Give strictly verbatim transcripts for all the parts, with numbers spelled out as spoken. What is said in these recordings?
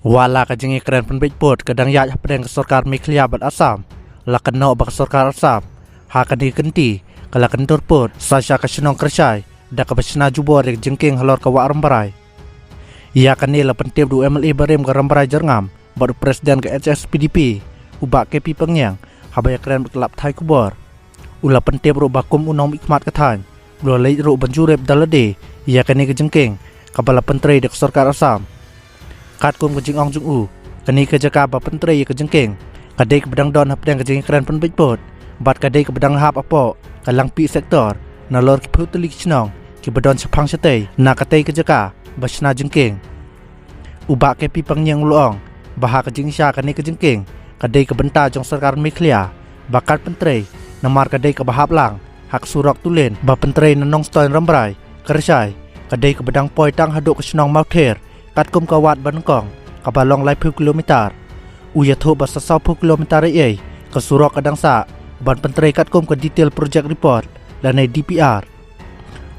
Wat la ka jingïakren pynbeit pud ka dang ïaid hapdeng ka sorkar Meghalaya bad Assam, la kynnoh ba ka sorkar Assam ha kane ka kynti ka la kyntur pud sa sha ka shnong Kyrshai da kaba shna jubor ïa ka jingkieng halor ka wah Rambrai. Ïa kane la pyntip da u M L A barim ka Rambrai Jyrngam bad u president ka H S P D P, u Bah K P Pangniang, haba ïakren bad ki lad pathai khubor. U la pyntip ruh ba kum u nongmihkhmat ka thaiñ, u la leit ruh ban jurip da lade ïa kane ka jingkieng kaba la pyntrei da ka sorkar Assam. Katkum ka jingong jong u, kane ka jaka ba pyntrei ïa ka jingkieng ka dei kaba dang don hapdeng ka jingïakren pynbeit pud bad ka dei kaba dang hap hapoh ka Langpih sector, nalor ki phew tylli ki shnong kiba don shaphang shatei na katei ka jaka ba shna jingkieng. U Bah K P Pangniang u la ong ba ha ka jingshisha kane ka jingkieng ka dei ka bynta jong sorkar Meghalaya ba kat pyntrei, namar ka dei kaba hap lang ha ka surok two lane ba pyntrei na Nongstoiñ Rambrai Kyrshai, ka dei kaba dang poi tang haduh ka shnong Mawther, katkum ka wad ba nyngkong kaba long laiphew kilometer. U ïathuh ba sa sawphew kilometer ei ei ka surok ka dang sah ban pyntrei katkum ka detail project report lane D P R.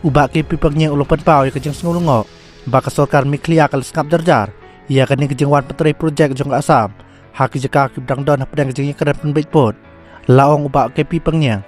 U Bah K P Pangniang u la pynpaw ïa ka jingsngew lyngngoh ba ka sorkar Meghalaya ka la sngap jar jar ïa kane ka jingwan pyntrei project jong ka Assam ha ki jaka kiba dang don hapdeng ka jingïakren pynbeit pud. La ong u Bah K P Pangniang